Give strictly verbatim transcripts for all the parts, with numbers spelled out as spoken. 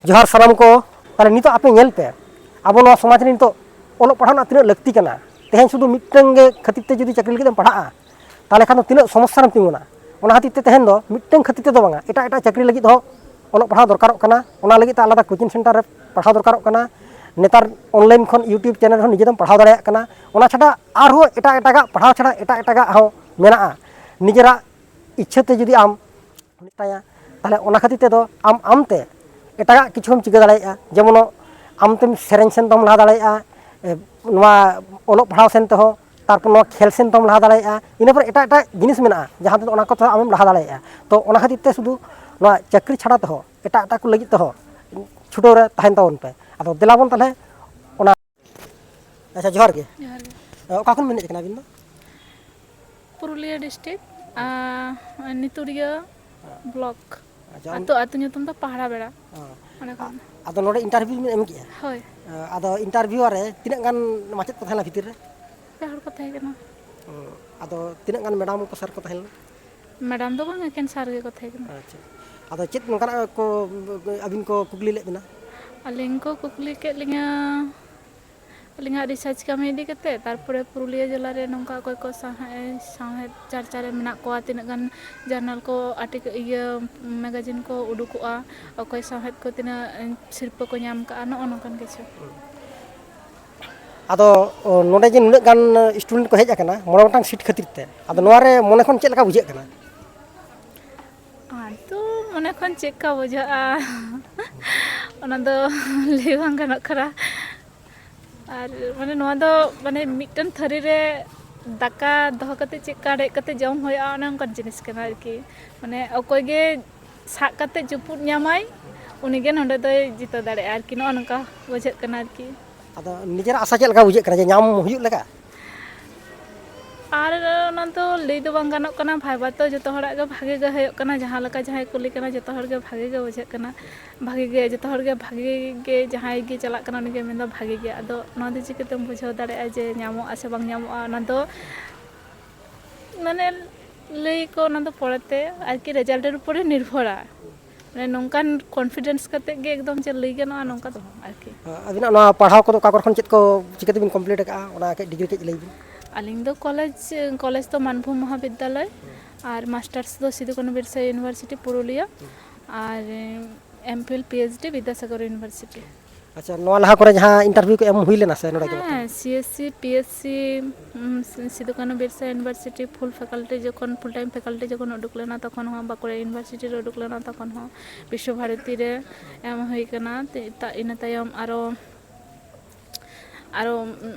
ᱡᱚᱦᱟᱨ ᱥᱟᱱᱟᱢ ᱠᱚ᱾ ᱛᱟᱦᱞᱮ ᱱᱤᱛᱚᱜ ᱟᱯᱮ ᱧᱮᱞ ᱯᱮ, ᱟᱵᱚ ᱱᱚᱣᱟ ᱥᱚᱢᱟᱡᱽ ᱨᱮ ᱱᱤᱛᱚᱜ ᱚᱞᱚᱜ ᱯᱟᱲᱦᱟᱣ ᱨᱮᱱᱟᱜ ᱛᱤᱱᱟᱹᱜ ᱞᱟᱹᱠᱛᱤ ᱠᱟᱱᱟ᱾ ᱛᱮᱦᱮᱧ ᱥᱩᱫᱷᱩ ᱢᱤᱫᱴᱟᱝ ᱜᱮ ᱠᱷᱟᱹᱛᱤᱨ ᱛᱮ ᱡᱩᱫᱤ ᱪᱟᱹᱠᱨᱤ ᱞᱟᱹᱜᱤᱫ ᱮᱢ ᱯᱟᱲᱦᱟᱜᱼᱟ, ᱛᱟᱦᱞᱮ ᱠᱷᱟᱱ ᱫᱚ ᱛᱤᱱᱟᱹᱜ ᱥᱚᱢᱚᱥᱥᱟ ᱨᱮᱢ ᱛᱤᱸᱜᱩᱱᱟ᱾ ᱚᱱᱟ ᱠᱷᱟᱹᱛᱤᱨ ᱛᱮ ᱛᱮᱦᱮᱧ ᱫᱚ ᱢᱤᱫᱴᱟᱝ ᱠᱷᱟᱹᱛᱤᱨ ᱛᱮᱫᱚ ᱵᱟᱝᱟ, ᱮᱴᱟᱜ ᱮᱴᱟᱜ ᱪᱟᱹᱠᱨᱤ ᱞᱟᱹᱜᱤᱫ ᱦᱚᱸ ᱚᱞᱚᱜ ᱯᱟᱲᱦᱟᱣ ᱫᱚᱨᱠᱟᱨᱚᱜ ᱠᱟᱱᱟ᱾ ᱚᱱᱟ ᱞᱟᱹᱜᱤᱫ ᱛᱮ ᱟᱞᱟᱫᱟ ᱠᱳᱪᱤᱝ ᱥᱮᱱᱴᱟᱨ ᱨᱮ ᱯᱟᱲᱦᱟᱣ ᱫᱚᱨᱠᱟᱨᱚᱜ ᱠᱟᱱᱟ᱾ ᱱᱮᱛᱟᱨ ᱚᱱᱞᱟᱭᱤᱱ ᱠᱷᱚᱱ YouTube ᱪᱮᱱᱮᱞ ᱨᱮᱦᱚᱸ ᱱᱤᱡᱮ ᱫᱚᱢ ᱯᱟᱲᱦᱟᱣ ᱫᱟᱲᱮᱭᱟᱜ ᱠᱟᱱᱟ᱾ ᱚᱱᱟ ᱪᱷᱟᱰᱟ ᱟᱨᱦᱚᱸ ᱮᱴᱟᱜ ᱮᱴᱟᱜᱟᱜ ᱯᱟᱲᱦᱟᱣ ᱪᱷᱟᱲᱟ ᱮᱴᱟᱜ ᱮᱴᱟᱜᱟᱜ ᱦᱚᱸ ᱢᱮᱱᱟᱜᱼᱟ᱾ ᱱᱤᱡᱮᱨᱟᱜ ᱤᱪᱪᱷᱟᱹ ᱛᱮ ᱡᱩᱫᱤ ᱟᱢ ᱢᱮᱛᱟᱭᱟ, ᱛᱟᱦᱞᱮ ᱚᱱᱟ ᱠᱷᱟᱹᱛᱤᱨ ᱛᱮᱫᱚ ᱟᱢ ᱟᱢᱛᱮ ᱮᱴᱟᱜᱟᱜ ᱠᱤᱪᱷᱩᱢ ᱪᱤᱠᱟᱹ ᱫᱟᱲᱮᱭᱟᱜᱼᱟ᱾ ᱡᱮᱢᱚᱱ ᱟᱢᱛᱮᱢ ᱥᱮᱨᱮᱧ ᱥᱮᱱ ᱛᱮᱦᱚᱸᱢ ᱞᱟᱦᱟ ᱫᱟᱲᱮᱭᱟᱜᱼᱟ, ᱮ, ᱱᱚᱣᱟ ᱚᱞᱚᱜ ᱯᱟᱲᱦᱟᱣ ᱥᱮᱱ ᱛᱮᱦᱚᱸ, ᱛᱟᱨᱯᱚᱨ ᱱᱚᱣᱟ ᱠᱷᱮᱞ ᱥᱮᱱ ᱛᱮᱦᱚᱸᱢ ᱞᱟᱦᱟ ᱫᱟᱲᱮᱭᱟᱜᱼᱟ᱾ ᱤᱱᱟᱹ ᱯᱚᱨᱮ ᱮᱴᱟᱜ ᱮᱴᱟᱜ ᱡᱤᱱᱤᱥ ᱢᱮᱱᱟᱜᱼᱟ, ᱡᱟᱦᱟᱸ ᱛᱮᱫᱚ ᱚᱱᱟ ᱠᱚᱛᱮ ᱟᱢᱮᱢ ᱞᱟᱦᱟ ᱫᱟᱲᱮᱭᱟᱜᱼᱟ᱾ ᱛᱚ, ᱚᱱᱟ ᱠᱷᱟᱹᱛᱤᱨ ᱛᱮ ᱥᱩᱫᱷᱩ ᱱᱚᱣᱟ ᱪᱟᱹᱠᱨᱤ ᱪᱷᱟᱲᱟ ᱛᱮᱦᱚᱸ ᱮᱴᱟᱜ ᱮᱴᱟᱜ ᱠᱚ ᱞᱟᱹᱜᱤᱫ ᱛᱮᱦᱚᱸ ᱪᱷᱩᱴᱟᱹᱣ ᱨᱮ ᱛᱟᱦᱮᱱ ᱛᱟᱵᱚᱱ ᱯᱮ᱾ ᱟᱫᱚ ᱫᱮᱞᱟ ᱵᱚᱱ ᱛᱟᱦᱞᱮ ᱚᱱᱟ ᱟᱪᱪᱷᱟ, ᱡᱚᱦᱟᱨ ᱜᱮ᱾ ᱡᱚᱦᱟᱨ ᱜᱮ᱾ ᱚᱠᱟ ᱠᱷᱚᱱ ᱵᱤᱱ ᱦᱮᱡ ᱟᱠᱟᱱᱟ ᱟᱹᱵᱤᱱ ᱫᱚ? ᱯᱩᱨᱩᱞᱤᱭᱟᱹ ᱰᱤᱥᱴᱨᱤᱠᱴ, ᱟᱨ ᱱᱤᱛᱩᱨᱤᱭᱟᱹ ᱵᱞᱚᱠ᱾ ᱟᱪᱪᱷᱟ, ᱟᱹᱛᱩ, ᱟᱹᱛᱩ ᱧᱩᱛᱩᱢ ᱫᱚ ᱯᱟᱦᱲᱟ ᱵᱮᱲᱟ᱾ ᱚ᱾ ᱚᱸᱰᱮ ᱠᱷᱚᱱ᱾ ᱟᱫᱚ ᱱᱚᱰᱮ ᱤᱱᱴᱟᱨᱵᱷᱤᱭᱩ ᱵᱤᱱ ᱮᱢ ᱠᱮᱜᱼᱟ? ᱦᱳᱭ᱾ ᱟᱫᱚ ᱤᱱᱴᱟᱨᱵᱷᱤᱭᱩ ᱨᱮ ᱛᱤᱱᱟᱹᱜ ᱜᱟᱱ ᱢᱟᱪᱮᱫ ᱠᱚ ᱛᱟᱦᱮᱸ ᱞᱮᱱᱟ ᱵᱷᱤᱛᱤᱨ ᱨᱮ? ᱯᱮ ᱦᱚᱲ ᱠᱚ ᱛᱟᱦᱮᱸ ᱠᱟᱱᱟ᱾ ᱚ᱾ ᱟᱫᱚ ᱛᱤᱱᱟᱹᱜ ᱜᱟᱱ ᱢᱮᱰᱟᱢ ᱠᱚ ᱥᱟᱨ ᱠᱚ ᱛᱟᱦᱮᱸ ᱞᱮᱱᱟ? ᱢᱮᱰᱟᱢ ᱫᱚ ᱵᱟᱝ, ᱮᱠᱮᱱ ᱥᱟᱨ ᱜᱮᱠᱚ ᱛᱟᱦᱮᱸ ᱠᱟᱱᱟ᱾ ᱟᱪᱪᱷᱟ᱾ ᱟᱫᱚ ᱪᱮᱫ ᱱᱚᱝᱠᱟᱱᱟᱜ ᱠᱚ ᱟᱹᱵᱤᱱ ᱠᱚ ᱠᱩᱠᱞᱤ ᱞᱮᱫ ᱵᱤᱱᱟ? ᱟᱹᱞᱤᱧ ᱠᱚ ᱠᱩᱠᱞᱤ ᱠᱮᱫ ᱞᱤᱧᱟᱹ, ᱟᱹᱞᱤᱧᱟᱜ ᱨᱤᱥᱟᱨᱪ ᱠᱟᱹᱢᱤ ᱤᱫᱤ ᱠᱟᱛᱮ, ᱛᱟᱨᱯᱚᱨᱮ ᱯᱩᱨᱩᱞᱤᱭᱟᱹ ᱡᱮᱞᱟ ᱨᱮ ᱱᱚᱝᱠᱟ ᱚᱠᱚᱭ ᱠᱚ ᱥᱟᱶᱦᱮᱫ, ᱥᱟᱶᱦᱮᱫ ᱪᱟᱨᱪᱟ ᱨᱮ ᱢᱮᱱᱟᱜ ᱠᱚᱣᱟ, ᱛᱤᱱᱟᱹᱜ ᱜᱟᱱ ᱡᱟᱨᱱᱟᱞ ᱠᱚ, ᱟᱨᱴᱤᱠ-, ᱤᱭᱟᱹ, ᱢᱮᱜᱟᱡᱤᱱ ᱠᱚ ᱩᱰᱩᱠᱚᱜᱼᱟ, ᱚᱠᱚᱭ ᱥᱟᱶᱦᱮᱫ ᱠᱚ ᱛᱤᱱᱟᱹᱜ ᱥᱤᱨᱯᱟᱹ ᱠᱚ ᱧᱟᱢ ᱠᱟᱜᱼᱟ, ᱱᱚᱜᱼᱚ ᱱᱚᱝᱠᱟᱱ ᱠᱤᱪᱷᱩ᱾ ᱟᱫᱚ, ᱚ, ᱱᱚᱰᱮ ᱡᱮ ᱱᱩᱱᱟᱹᱜ ᱜᱟᱱ ᱥᱴᱩᱰᱮᱱᱴ ᱠᱚ ᱦᱮᱡ ᱟᱠᱟᱱᱟ ᱢᱚᱬᱮ ᱜᱚᱴᱟᱝ ᱥᱤᱴ ᱠᱷᱟᱹᱛᱤᱨ ᱛᱮ, ᱟᱫᱚ ᱱᱚᱣᱟ ᱨᱮ ᱢᱚᱱᱮ ᱠᱷᱚᱱ ᱪᱮᱫ ᱞᱮᱠᱟ ᱵᱩᱡᱷᱟᱹᱜ ᱠᱟᱱᱟ? ᱟᱫᱚ ᱢᱚᱱᱮ ᱠᱷᱚᱱ ᱪᱮᱫ ᱞᱮᱠᱟ ᱵᱩᱡᱷᱟᱹᱜᱼᱟ, ᱚᱱᱟ ᱫᱚ ᱞᱟᱹᱭ ᱵᱟᱝ ᱜᱟᱱᱚᱜ ᱠᱟᱱᱟ᱾ ᱟᱨ ᱢᱟᱱᱮ ᱱᱚᱣᱟ ᱫᱚ ᱢᱟᱱᱮ ᱢᱤᱫᱴᱮᱱ ᱛᱷᱟᱹᱨᱤ ᱨᱮ ᱫᱟᱠᱟ ᱫᱚᱦᱚ ᱠᱟᱛᱮ ᱪᱮᱫ ᱞᱮᱠᱟ ᱨᱮᱡ ᱠᱟᱛᱮ ᱡᱚᱢ ᱦᱩᱭᱩᱜᱼᱟ, ᱚᱱᱮ ᱚᱱᱠᱟᱱ ᱡᱤᱱᱤᱥ ᱠᱟᱱᱟ ᱟᱨᱠᱤ᱾ ᱢᱟᱱᱮ ᱚᱠᱚᱭ ᱜᱮ ᱥᱟᱵ ᱠᱟᱛᱮ ᱪᱩᱯᱩᱫ ᱧᱟᱢᱟᱭ, ᱩᱱᱤ ᱜᱮ ᱱᱚᱰᱮ ᱫᱚᱭ ᱡᱤᱛᱟᱹᱣ ᱫᱟᱲᱮᱭᱟᱜᱼᱟ ᱟᱨᱠᱤ, ᱱᱚᱜᱼᱚ ᱱᱚᱝᱠᱟ ᱵᱩᱡᱷᱟᱹᱜ ᱠᱟᱱᱟ ᱟᱨᱠᱤ᱾ ᱟᱫᱚ ᱱᱤᱡᱮᱨᱟᱜ ᱟᱥᱟ ᱪᱮᱫ ᱞᱮᱠᱟ ᱵᱩᱡᱷᱟᱹᱜ ᱠᱟᱱᱟ ᱡᱮ ᱧᱟᱢ ᱦᱩᱭᱩᱜ ᱞᱮᱠᱟ? ᱟᱨ ᱚᱱᱟ ᱫᱚ ᱞᱟᱹᱭ ᱫᱚ ᱵᱟᱝ ᱜᱟᱱᱚᱜ ᱠᱟᱱᱟ, ᱵᱷᱟᱭᱵᱟ ᱛᱚ ᱡᱚᱛᱚ ᱦᱚᱲᱟᱜ ᱜᱮ ᱵᱷᱟᱜᱮ ᱜᱮ ᱦᱩᱭᱩᱜ ᱠᱟᱱᱟ, ᱡᱟᱦᱟᱸ ᱞᱮᱠᱟ ᱡᱟᱦᱟᱸᱭ ᱠᱩᱞᱤ ᱠᱟᱱᱟ, ᱡᱚᱛᱚ ᱦᱚᱲ ᱜᱮ ᱵᱷᱟᱜᱮ ᱜᱮ ᱵᱩᱡᱷᱟᱹᱜ ᱠᱟᱱᱟ, ᱵᱷᱟᱜᱮ ᱜᱮ, ᱡᱚᱛᱚ ᱦᱚᱲ ᱜᱮ ᱵᱷᱟᱜᱮ ᱜᱮ, ᱡᱟᱦᱟᱸᱭ ᱜᱮ ᱪᱟᱞᱟᱜ ᱠᱟᱱᱟ ᱩᱱᱤ ᱜᱮ ᱢᱮᱱᱫᱟ ᱵᱷᱟᱜᱮ ᱜᱮ᱾ ᱟᱫᱚ ᱱᱚᱣᱟ ᱫᱚ ᱪᱤᱠᱟᱹᱛᱮᱢ ᱵᱩᱡᱷᱟᱹᱣ ᱫᱟᱲᱮᱭᱟᱜᱼᱟ ᱡᱮ ᱧᱟᱢᱚᱜᱼᱟ ᱥᱮ ᱵᱟᱝ ᱧᱟᱢᱚᱜᱼᱟ? ᱚᱱᱟ ᱫᱚ ᱢᱟᱱᱮ ᱞᱟᱹᱭ ᱠᱚ, ᱚᱱᱟ ᱫᱚ ᱯᱚᱨᱮᱛᱮ ᱟᱨᱠᱤ, ᱨᱮᱡᱟᱞᱴ ᱮᱨ ᱩᱯᱚᱨᱮ ᱱᱤᱨᱵᱷᱚᱨᱟ᱾ ᱢᱟᱱᱮ ᱱᱚᱝᱠᱟᱱ ᱠᱚᱱᱯᱷᱤᱰᱮᱱᱥ ᱠᱟᱛᱮ ᱜᱮ ᱮᱠᱫᱚᱢ ᱪᱮᱫ ᱞᱟᱹᱭ ᱜᱟᱱᱚᱜᱼᱟ, ᱱᱚᱝᱠᱟ ᱫᱚ ᱵᱟᱝ ᱟᱨᱠᱤ᱾ ᱟᱹᱵᱤᱱᱟᱜ ᱱᱚᱣᱟ ᱯᱟᱲᱦᱟᱣ ᱠᱚᱫᱚ ᱚᱠᱟ ᱠᱚᱨᱮ ᱠᱷᱚᱱ ᱪᱮᱫ ᱠᱚ ᱪᱤᱠᱟᱹ ᱛᱮᱵᱤᱱ ᱠᱚᱢᱯᱞᱤᱴ ᱟᱠᱟᱫᱼᱟ, ᱚᱱᱟ ᱠᱟᱹᱡ ᱰᱤᱜᱽᱨᱤ ᱠᱟᱹᱡ ᱞᱟᱹᱭ ᱵᱤᱱ᱾ ᱟᱹᱞᱤᱧ ᱫᱚ ᱠᱚᱞᱮᱡᱽ, ᱠᱚᱞᱮᱡᱽ ᱫᱚ ᱢᱟᱱᱵᱷᱩᱢ ᱢᱚᱦᱟᱵᱤᱫᱽᱫᱟᱞᱚᱭ ᱟᱨ ᱢᱟᱥᱴᱟᱨᱥ ᱫᱚ ᱥᱤᱫᱩ ᱠᱟᱹᱱᱩ ᱵᱤᱨᱥᱟ ᱤᱭᱩᱱᱤᱵᱷᱟᱨᱥᱤᱴᱤ ᱯᱩᱨᱩᱞᱤᱭᱟᱹ ᱟᱨ M phil P H D Vidyasagar university. ᱟᱪᱪᱷᱟ, ᱱᱚᱣᱟ ᱞᱟᱦᱟ ᱠᱚᱨᱮ ᱡᱟᱦᱟᱸ ᱤᱱᱴᱟᱨᱵᱷᱤᱭᱩ ᱠᱚ ᱮᱢ ᱦᱩᱭ ᱞᱮᱱᱟ ᱥᱮ ᱱᱚᱰᱮ ᱜᱮ? ᱦᱮᱸ, C S C, P S C, um, ᱥᱤ-, Sidhu Kanhu Birsa university full faculty ᱡᱚᱠᱷᱚᱱ, ᱯᱷᱩᱞ ᱴᱟᱭᱤᱢ ᱯᱷᱮᱠᱟᱞᱴᱤ ᱡᱚᱠᱷᱚᱱ ᱩᱰᱩᱠ ᱞᱮᱱᱟ, ᱛᱚᱠᱷᱚᱱ ᱦᱚᱸ ᱵᱟᱸᱠᱩᱲᱟ ᱤᱭᱩᱱᱤᱵᱷᱟᱨᱥᱤᱴᱤ ᱨᱮ ᱩᱰᱩᱠ ᱞᱮᱱᱟ, ᱛᱚᱠᱷᱚᱱ ᱦᱚᱸ ᱵᱤᱥᱥᱚ ᱵᱷᱟᱨᱚᱛᱤ ᱨᱮ ᱮᱢ ᱦᱩᱭ ᱠᱟᱱᱟ᱾ ᱛᱮ-, ᱛᱟ-, ᱤᱱᱟᱹ ᱛᱟᱭᱚᱢ ᱟᱨᱚ, ᱟᱨᱚ, ᱩᱢ,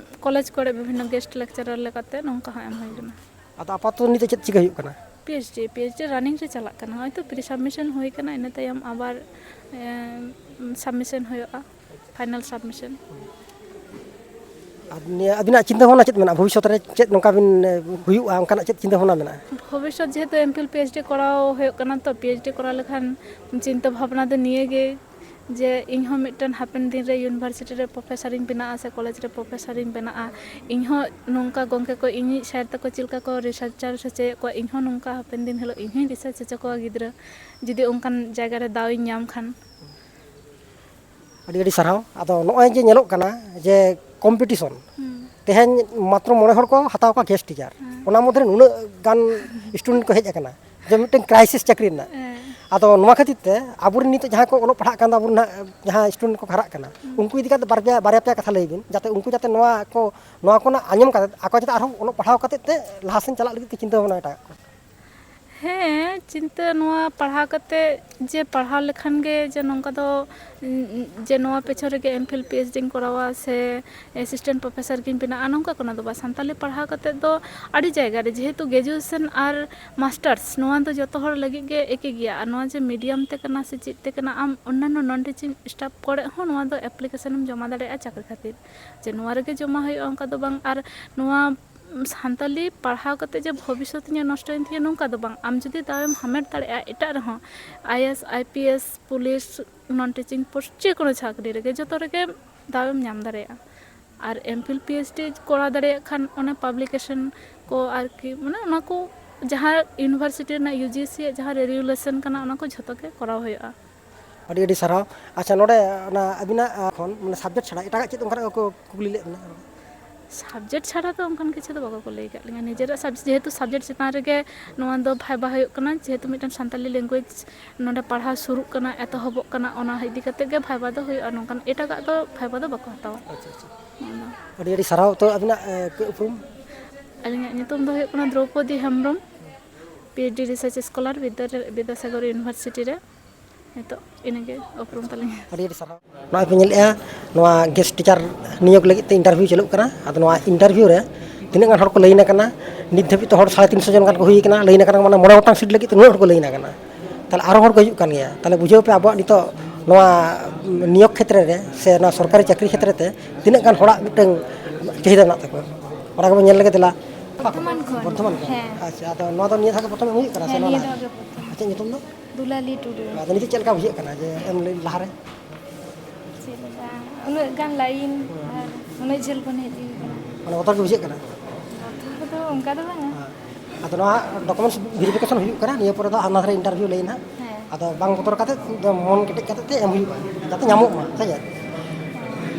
ᱠᱚᱞᱮᱡᱽ ᱠᱚᱨᱮ ᱵᱤᱵᱷᱤᱱᱱᱚ ᱜᱮᱥᱴ ᱞᱮᱠᱪᱟᱨᱟᱨ ᱞᱮᱠᱟᱛᱮ ᱱᱚᱝᱠᱟ ᱦᱚᱸ ᱮᱢ ᱦᱩᱭ ᱠᱟᱱᱟ᱾ ᱟᱫᱚ ᱟᱯᱟᱛᱚᱛᱚ ᱱᱤᱛᱚᱜ ᱪᱮᱫ ᱪᱤᱠᱟᱹ ᱦᱩᱭᱩᱜ ᱠᱟᱱᱟ? P H D, P H D running ᱨᱮ ᱪᱟᱞᱟᱜ ᱠᱟᱱᱟ, ᱦᱚᱭᱛᱳ ᱯᱨᱤ ᱥᱟᱵᱢᱤᱥᱚᱱ ᱦᱩᱭ ᱠᱟᱱᱟ, ᱤᱱᱟᱹ ᱛᱟᱭᱚᱢ ᱟᱵᱟᱨ, ᱮᱢ, ᱥᱟᱵᱢᱤᱥᱚᱱ ᱦᱩᱭᱩᱜᱼᱟ, ᱯᱷᱟᱭᱱᱟᱞ ᱥᱟᱵᱢᱤᱥᱚᱱ᱾ ᱟᱨ ᱱᱤᱭᱟᱹ ᱟᱹᱵᱤᱱᱟᱜ ᱪᱤᱱᱛᱟᱹ ᱵᱷᱟᱵᱽᱱᱟ ᱪᱮᱫ ᱢᱮᱱᱟᱜᱼᱟ? ᱵᱷᱚᱵᱤᱥᱥᱚᱛ ᱨᱮ ᱪᱮᱫ ᱱᱚᱝᱠᱟ ᱵᱤᱱ, ᱮ, ᱦᱩᱭᱩᱜᱼᱟ, ᱚᱱᱠᱟᱱᱟᱜ ᱪᱮᱫ ᱪᱤᱱᱛᱟᱹ ᱵᱷᱟᱵᱽᱱᱟ ᱢᱮᱱᱟᱜᱼᱟ? ᱵᱷᱚᱵᱤᱥᱥᱚᱛ ᱡᱮᱦᱮᱛᱩ ᱮᱢ ᱯᱷᱤᱞ ᱯᱤ ᱮᱭᱤᱪ ᱰᱤ ᱠᱚᱨᱟᱣ ᱦᱩᱭᱩᱜ ᱠᱟᱱᱟ, ᱛᱚ ᱯᱤ ᱮᱭᱤᱪ ᱰᱤ ᱠᱚᱨᱟᱣ ᱞᱮᱠᱷᱟᱱ ᱪᱤᱱᱛᱟᱹ ᱵᱷᱟᱵᱽᱱᱟ ᱫᱚ ᱱᱤᱭᱟᱹ ᱜᱮ ᱡᱮ ᱤᱧ ᱦᱚᱸ ᱢᱤᱫᱴᱮᱱ ᱦᱟᱯᱮᱱ ᱫᱤᱱ ᱨᱮ ᱤᱭᱩᱱᱤᱵᱷᱟᱨᱥᱤᱴᱤ ᱨᱮ ᱯᱨᱚᱯᱷᱮᱥᱚᱨᱤᱧ ᱵᱮᱱᱟᱜᱼᱟ ᱥᱮ ᱠᱚᱞᱮᱡᱽ ᱨᱮ ᱯᱨᱚᱯᱷᱮᱥᱚᱨᱤᱧ ᱵᱮᱱᱟᱜᱼᱟ᱾ ᱤᱧ ᱦᱚᱸ ᱱᱚᱝᱠᱟ ᱜᱚᱢᱠᱮ ᱠᱚ, ᱤᱧᱤᱡ ᱥᱮᱨ ᱛᱟᱠᱚ ᱪᱮᱫ ᱞᱮᱠᱟ ᱠᱚ ᱨᱤᱥᱟᱨᱪᱟᱨ ᱦᱚᱪᱚᱭᱮᱫ ᱠᱚᱣᱟ, ᱤᱧ ᱦᱚᱸ ᱱᱚᱝᱠᱟ ᱦᱟᱯᱮᱱ ᱫᱤᱱ ᱦᱤᱞᱳᱜ ᱤᱧ ᱦᱚᱸᱧ ᱨᱤᱥᱟᱨᱪ ᱦᱚᱪᱚ ᱠᱚᱣᱟ ᱜᱤᱫᱽᱨᱟᱹ, ᱡᱩᱫᱤ ᱚᱱᱠᱟᱱ ᱡᱟᱭᱜᱟ ᱨᱮ ᱫᱟᱣ ᱤᱧ ᱧᱟᱢ ᱠᱷᱟᱱ᱾ ᱟᱹᱰᱤ ᱟᱹᱰᱤ ᱥᱟᱨᱦᱟᱣ᱾ ᱟᱫᱚ ᱱᱚᱜᱼᱚᱭ ᱡᱮ ᱧᱮᱞᱚᱜ ᱠᱟᱱᱟ ᱡᱮ ᱠᱚᱢᱯᱤᱴᱤᱥᱚᱱ, ᱦᱩᱸ᱾ ᱛᱮᱦᱮᱧ ᱢᱟᱛᱨᱚ ᱢᱚᱬᱮ ᱦᱚᱲ ᱠᱚ ᱦᱟᱛᱟᱣ ᱠᱚᱣᱟ ᱜᱮᱥᱴ ᱴᱤᱪᱟᱨ, ᱦᱮᱸ᱾ ᱚᱱᱟ ᱢᱚᱫᱽᱫᱷᱮ ᱨᱮ ᱱᱩᱱᱟᱹᱜ ᱜᱟᱱ ᱥᱴᱩᱰᱮᱱᱴ ᱠᱚ ᱦᱮᱡ ᱟᱠᱟᱱᱟ, ᱡᱮ ᱢᱤᱫᱴᱮᱱ ᱠᱨᱟᱭᱥᱤᱥ ᱪᱟᱹᱠᱨᱤ ᱨᱮᱱᱟᱜ᱾ ᱦᱮᱸ᱾ ᱟᱫᱚ ᱱᱚᱣᱟ ᱠᱷᱟᱹᱛᱤᱨ ᱛᱮ ᱟᱵᱚᱨᱮᱱ ᱱᱤᱛᱚᱜ ᱡᱟᱦᱟᱸᱭ ᱠᱚ ᱚᱞᱚᱜ ᱯᱟᱲᱦᱟᱜ ᱠᱟᱱ ᱛᱟᱵᱚᱱᱟ, ᱡᱟᱦᱟᱸ ᱥᱴᱩᱰᱮᱱᱴ ᱠᱚ ᱦᱟᱨᱟᱜ ᱠᱟᱱᱟ, ᱦᱩᱸ᱾ ᱩᱱᱠᱩ ᱤᱫᱤ ᱠᱟᱛᱮ ᱵᱟᱨᱭᱟ, ᱵᱟᱨᱭᱟ ᱯᱮᱭᱟ ᱠᱟᱛᱷᱟ ᱞᱟᱹᱭ ᱵᱤᱱ, ᱡᱟᱛᱮ ᱩᱱᱠᱩ ᱡᱟᱛᱮ ᱱᱚᱣᱟ ᱠᱚ, ᱱᱚᱣᱟ ᱠᱷᱚᱱᱟᱜ ᱟᱸᱡᱚᱢ ᱠᱟᱛᱮ ᱟᱠᱚ ᱡᱟᱛᱮ ᱟᱨᱦᱚᱸ ᱚᱞᱚᱜ ᱯᱟᱲᱦᱟᱣ ᱠᱟᱛᱮ ᱛᱮ ᱞᱟᱦᱟ ᱥᱮᱱ ᱪᱟᱞᱟᱜ ᱞᱟᱹᱜᱤᱫ ᱠᱚ ᱪᱤᱱᱛᱟᱹ ᱵᱷᱟᱵᱽᱱᱟ ᱮᱴᱟᱜ ᱠᱚ᱾ ᱦᱮᱸ, ᱪᱤᱱᱛᱟᱹ ᱱᱚᱣᱟ ᱯᱟᱲᱦᱟᱣ ᱠᱟᱛᱮ ᱡᱮ ᱯᱟᱲᱦᱟᱣ ᱞᱮᱠᱷᱟᱱ ᱜᱮ ᱡᱮ ᱱᱚᱝᱠᱟ ᱫᱚ, ᱩᱸ, ᱡᱮ ᱱᱚᱣᱟ ᱯᱮᱪᱷᱚᱱ ᱨᱮᱜᱮ ᱮᱢ ᱯᱷᱤᱞ ᱯᱤ ᱮᱭᱤᱪ ᱰᱤᱧ ᱠᱚᱨᱟᱣᱟ ᱥᱮ ᱮᱥᱤᱥᱴᱮᱱᱴ ᱯᱨᱚᱯᱷᱮᱥᱚᱨ ᱜᱤᱧ ᱵᱮᱱᱟᱜᱼᱟ, ᱱᱚᱝᱠᱟ ᱠᱳᱱᱳ ᱫᱚ ᱵᱟᱝ᱾ ᱥᱟᱱᱛᱟᱞᱤ ᱯᱟᱲᱦᱟᱣ ᱠᱟᱛᱮ ᱫᱚ ᱟᱹᱰᱤ ᱡᱟᱭᱜᱟ ᱨᱮ, ᱡᱮᱦᱮᱛᱩ ᱜᱨᱮᱡᱩᱭᱮᱥᱚᱱ ᱟᱨ ᱢᱟᱥᱴᱟᱨᱥ, ᱱᱚᱣᱟ ᱫᱚ ᱡᱚᱛᱚ ᱦᱚᱲ ᱞᱟᱹᱜᱤᱫ ᱜᱮ ᱮᱠᱤ ᱜᱮᱭᱟ᱾ ᱟᱨ ᱱᱚᱣᱟ ᱡᱮ ᱢᱤᱰᱤᱭᱟᱢ ᱛᱮ ᱠᱟᱱᱟ ᱥᱮ ᱪᱮᱫ ᱛᱮ ᱠᱟᱱᱟ, ᱟᱢ ᱚᱱᱱᱟᱱᱚ ᱱᱚᱱ ᱴᱤᱪᱤᱝ ᱥᱴᱟᱯ ᱠᱚᱨᱮ ᱦᱚᱸ ᱱᱚᱣᱟ ᱫᱚ ᱮᱯᱞᱤᱠᱮᱥᱚᱱ ᱮᱢ ᱡᱚᱢᱟ ᱫᱟᱲᱮᱭᱟᱜᱼᱟ ᱪᱟᱹᱠᱨᱤ ᱠᱷᱟᱹᱛᱤᱨ, ᱡᱮ ᱱᱚᱣᱟ ᱨᱮᱜᱮ ᱡᱚᱢᱟ ᱦᱩᱭᱩᱜᱼᱟ, ᱚᱱᱠᱟ ᱫᱚ ᱵᱟᱝ᱾ ᱟᱨ ᱱᱚᱣᱟ ᱥᱟᱱᱛᱟᱞᱤ ᱯᱟᱲᱦᱟᱣ ᱠᱟᱛᱮ ᱡᱮ ᱵᱷᱚᱵᱤᱥᱥᱚᱛ ᱤᱧᱟᱹᱜ ᱱᱚᱥᱴᱚᱭᱮᱱ ᱛᱤᱧᱟᱹ, ᱱᱚᱝᱠᱟ ᱫᱚ ᱵᱟᱝ᱾ ᱟᱢ ᱡᱩᱫᱤ ᱫᱟᱣᱮᱢ ᱦᱟᱢᱮᱴ ᱫᱟᱲᱮᱭᱟᱜᱼᱟ ᱮᱴᱟᱜ ᱨᱮᱦᱚᱸ, I A S, I P S, police, non teaching post, ᱡᱮ ᱠᱳᱱᱳ ᱪᱟᱹᱠᱨᱤ ᱨᱮᱜᱮ ᱡᱚᱛᱚ ᱨᱮᱜᱮ ᱫᱟᱣᱮᱢ ᱧᱟᱢ ᱫᱟᱲᱮᱭᱟᱜᱼᱟ᱾ ᱟᱨ M phil P H D ᱠᱚᱨᱟᱣ ᱫᱟᱲᱮᱭᱟᱜ ᱠᱷᱟᱱ ᱚᱱᱮ ᱯᱟᱵᱽᱞᱤᱠᱮᱥᱚᱱ ᱠᱚ ᱟᱨᱠᱤ, ᱢᱟᱱᱮ ᱚᱱᱟ ᱠᱚ ᱡᱟᱦᱟᱸ ᱤᱭᱩᱱᱤᱵᱷᱟᱨᱥᱤᱴᱤ ᱨᱮᱱᱟᱜ ᱤᱭᱩ ᱡᱤ ᱥᱤ ᱟᱜ ᱡᱟᱦᱟᱸ ᱨᱮᱜᱩᱞᱮᱥᱚᱱ ᱠᱟᱱᱟ, ᱚᱱᱟ ᱠᱚ ᱡᱷᱚᱛᱚ ᱜᱮ ᱠᱚᱨᱟᱣ ᱦᱩᱭᱩᱜᱼᱟ᱾ ᱟᱹᱰᱤ ᱟᱹᱰᱤ ᱥᱟᱨᱦᱟᱣ᱾ ᱟᱪᱪᱷᱟ, ᱱᱚᱰᱮ ᱚᱱᱟ ᱟᱹᱵᱤᱱᱟᱜ, ᱟᱸ, ᱠᱷᱚᱱ, ᱢᱟᱱᱮ, ᱥᱟᱵᱡᱮᱠᱴ ᱪᱷᱟᱲᱟ ᱮᱴᱟᱜᱟᱜ ᱪᱮᱫ ᱚᱱᱠᱟᱱᱟᱜ ᱠᱚ ᱠᱩᱠᱞᱤ ᱞᱮᱫ ᱵᱤᱱᱟ? ᱥᱟᱵᱡᱮᱠᱴ ᱪᱷᱟᱲᱟ ᱫᱚ ᱚᱱᱠᱟᱱ ᱠᱤᱪᱷᱩ ᱫᱚ ᱵᱟᱠᱚ ᱠᱩᱞᱤ ᱟᱠᱟᱫ ᱞᱤᱧᱟ᱾ ᱱᱤᱡᱮᱨᱟᱜ ᱥᱟᱵ-, ᱡᱮᱦᱮᱛᱩ ᱥᱟᱵᱡᱮᱠᱴ ᱪᱮᱛᱟᱱ ᱨᱮᱜᱮ ᱱᱚᱣᱟ ᱫᱚ ᱵᱷᱟᱭᱵᱟ ᱦᱩᱭᱩᱜ ᱠᱟᱱᱟ, ᱡᱮᱦᱮᱛᱩ ᱢᱤᱫᱴᱟᱝ ᱥᱟᱱᱛᱟᱞᱤ ᱞᱮᱝᱜᱩᱭᱮᱡᱽ ᱱᱚᱰᱮ ᱯᱟᱲᱦᱟᱣ ᱥᱩᱨᱩᱜ ᱠᱟᱱᱟ, ᱮᱛᱚᱦᱚᱵᱚᱜ ᱠᱟᱱᱟ, ᱚᱱᱟ ᱤᱫᱤ ᱠᱟᱛᱮ ᱜᱮ ᱵᱷᱟᱭᱵᱟ ᱫᱚ ᱦᱩᱭᱩᱜᱼᱟ᱾ ᱱᱚᱝᱠᱟᱱ ᱮᱴᱟᱜᱟᱜ ᱫᱚ ᱵᱷᱟᱭᱵᱟ ᱫᱚ ᱵᱟᱠᱚ ᱦᱟᱛᱟᱣᱟ᱾ ᱟᱪᱪᱷᱟ, ᱟᱪᱪᱷᱟ᱾ ᱚᱱᱟ᱾ ᱟᱹᱰᱤ ᱟᱹᱰᱤ ᱥᱟᱨᱦᱟᱣ᱾ ᱛᱚ, ᱟᱹᱵᱤᱱᱟᱜ, ᱮ, ᱠᱟᱹᱡ ᱩᱯᱨᱩᱢ? ᱟᱹᱞᱤᱧᱟᱜ ᱧᱩᱛᱩᱢ ᱫᱚ ᱦᱩᱭᱩᱜ ᱠᱟᱱᱟ Draupadi Hembrom, P H D research scholar, Vidyasagar university ᱨᱮ᱾ ᱱᱤᱛᱚᱜ ᱤᱱᱟᱹᱜᱮ ᱩᱯᱨᱩᱢ ᱛᱟᱹᱞᱤᱧ᱾ ᱟᱹᱰᱤ ᱟᱹᱰᱤ ᱥᱟᱨᱦᱟᱣ᱾ ᱱᱚᱜᱼᱚᱭ ᱯᱮ ᱧᱮᱞᱮᱫᱼᱟ, ᱱᱚᱣᱟ ᱜᱮᱥᱴ ᱴᱤᱪᱟᱨ ᱱᱤᱭᱳᱜᱽ ᱞᱟᱹᱜᱤᱫ ᱛᱮ ᱤᱱᱴᱟᱨᱵᱷᱤᱭᱩ ᱪᱟᱹᱞᱩᱜ ᱠᱟᱱᱟ᱾ ᱟᱫᱚ ᱱᱚᱣᱟ ᱤᱱᱴᱟᱨᱵᱷᱤᱭᱩ ᱨᱮ ᱛᱤᱱᱟᱹᱜ ᱜᱟᱱ ᱦᱚᱲ ᱠᱚ ᱞᱟᱹᱭᱤᱱ ᱟᱠᱟᱱᱟ? ᱱᱤᱛ ᱫᱷᱟᱹᱵᱤᱡ ᱛᱮ ᱦᱚᱲ ᱥᱟᱲᱮ ᱛᱤᱱᱥᱚ ᱡᱚᱱ ᱜᱟᱱ ᱠᱚ ᱦᱩᱭ ᱟᱠᱟᱱᱟ, ᱞᱟᱹᱭᱤᱱ ᱟᱠᱟᱱᱟ, ᱢᱟᱱᱮ ᱢᱚᱬᱮ ᱜᱚᱴᱟᱝ ᱥᱤᱴ ᱞᱟᱹᱜᱤᱫ ᱛᱮ ᱱᱩᱱᱟᱹᱜ ᱦᱚᱲ ᱠᱚ ᱞᱟᱹᱭᱤᱱ ᱟᱠᱟᱱᱟ᱾ ᱛᱟᱦᱚᱞᱮ ᱟᱨᱦᱚᱸ ᱦᱚᱲ ᱠᱚ ᱦᱤᱡᱩᱜ ᱠᱟᱱ ᱜᱮᱭᱟ᱾ ᱛᱟᱦᱚᱞᱮ ᱵᱩᱡᱷᱟᱹᱣ ᱯᱮ, ᱟᱵᱚᱣᱟᱜ ᱱᱤᱛᱚᱜ ᱱᱚᱣᱟ ᱱᱤᱭᱳᱜᱽ ᱠᱷᱮᱛᱨᱮ ᱨᱮ ᱥᱮ ᱱᱚᱣᱟ ᱥᱚᱨᱠᱟᱨᱤ ᱪᱟᱹᱠᱨᱤ ᱠᱷᱮᱛᱨᱮ ᱛᱮ ᱛᱤᱱᱟᱹᱜ ᱜᱟᱱ ᱦᱚᱲᱟᱜ ᱢᱤᱫᱴᱟᱝ ᱪᱟᱹᱦᱤᱫᱟ ᱢᱮᱱᱟᱜ ᱛᱟᱠᱚᱣᱟ, ᱚᱱᱟ ᱜᱮᱵᱚᱱ ᱧᱮᱞ ᱞᱮᱜᱮ ᱫᱮᱞᱟ᱾ ᱵᱚᱨᱫᱷᱚᱢᱟᱱ ᱠᱷᱚᱱ᱾ ᱵᱚᱨᱫᱷᱚᱢᱟᱱ ᱠᱷᱚᱱ? ᱦᱮᱸ᱾ ᱟᱪᱪᱷᱟ, ᱟᱫᱚ ᱱᱚᱣᱟ ᱫᱚ ᱱᱤᱭᱟᱹ ᱫᱷᱟᱣ ᱜᱮ ᱯᱨᱚᱛᱷᱚᱢ ᱮᱢ ᱦᱩᱭᱩᱜ ᱠᱟᱱᱟ ᱥᱮ ᱦᱮᱸ, ᱱᱚᱣᱟ ᱱᱤᱭᱟᱹ ᱞᱟᱦᱟ? ᱫᱷᱟᱣ ᱜᱮ ᱯᱨᱚᱛᱷᱚᱢ᱾ ᱟᱪᱪᱷᱟ, ᱧᱩᱛᱩᱢ ᱫᱚ? ᱫᱩᱞᱟᱞᱤ ᱴᱩᱰᱩ᱾ ᱟᱫᱚ ᱱᱤᱛᱚᱜ ᱪᱮᱫ ᱞᱮᱠᱟ ᱵᱩᱡᱷᱟᱹᱜ ᱠᱟᱱᱟ ᱡᱮ ᱮᱢ ᱞᱟᱹᱭ ᱞᱟᱦᱟᱨᱮ? ᱪᱮᱫ ᱞᱮᱠᱟ? ᱩᱱᱟᱹᱜ ᱜᱟᱱ ᱞᱟᱭᱤᱱ ᱦᱮᱸ᱾ ᱟᱨ ᱩᱱᱟᱹᱜ ᱡᱷᱟᱹᱞ ᱠᱷᱚᱱ ᱦᱮᱡ ᱦᱩᱭ ᱠᱟᱱᱟ᱾ ᱢᱟᱱᱮ ᱵᱚᱛᱚᱨ ᱜᱮ ᱵᱩᱡᱷᱟᱹᱜ ᱠᱟᱱᱟ? ᱵᱚᱛᱚᱨ ᱫᱚ ᱚᱱᱠᱟ ᱫᱚ ᱵᱟᱝᱟ᱾ ᱦᱮᱸ᱾ ᱟᱫᱚ ᱱᱚᱣᱟ ᱰᱚᱠᱩᱢᱮᱱᱴᱥ ᱵᱷᱮᱨᱤᱯᱷᱤᱠᱮᱥᱚᱱ ᱦᱩᱭᱩᱜ ᱠᱟᱱᱟ, ᱱᱤᱭᱟᱹ ᱯᱚᱨᱮ ᱫᱚ ᱦᱟᱱᱟ ᱫᱷᱟᱨᱮ ᱤᱱᱴᱟᱨᱵᱷᱤᱭᱩ ᱞᱟᱹᱭᱤᱱ ᱦᱟᱸᱜ᱾ ᱦᱮᱸ᱾ ᱟᱫᱚ ᱵᱟᱝ ᱵᱚᱛᱚᱨ ᱠᱟᱛᱮ ᱢᱚᱱ ᱠᱮᱴᱮᱡ ᱠᱟᱛᱮ ᱛᱮ ᱮᱢ ᱦᱩᱭᱩᱜᱼᱟ, ᱡᱟᱛᱮ ᱧᱟᱢᱚᱜ ᱢᱟ, ᱥᱮ ᱪᱮᱫ?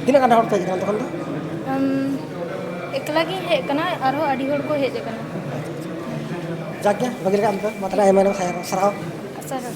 ᱛᱤᱱᱟᱹᱜ ᱜᱟᱱ ᱦᱚᱲ ᱯᱮ ᱦᱮᱡ ᱟᱠᱟᱱᱟ ᱛᱚᱠᱷᱚᱱ ᱫᱚ? ᱩᱢ, ᱮᱠᱞᱟ ᱜᱤᱧ ᱦᱮᱡ ᱟᱠᱟᱱᱟ, ᱟᱨᱦᱚᱸ ᱟᱹᱰᱤ ᱦᱚᱲ ᱠᱚ ᱦᱮᱡ ᱟᱠᱟᱱᱟ᱾ ᱡᱟᱠ ᱜᱮ, ᱵᱷᱟᱹᱜᱤ ᱞᱮᱠᱟ ᱮᱢ ᱯᱮ᱾ ᱢᱟ ᱛᱟᱦᱞᱮ ᱟᱭᱢᱟ ᱟᱭᱢᱟ ᱥᱟᱨᱦᱟᱣ᱾ ᱥᱟᱨᱦᱟᱣ᱾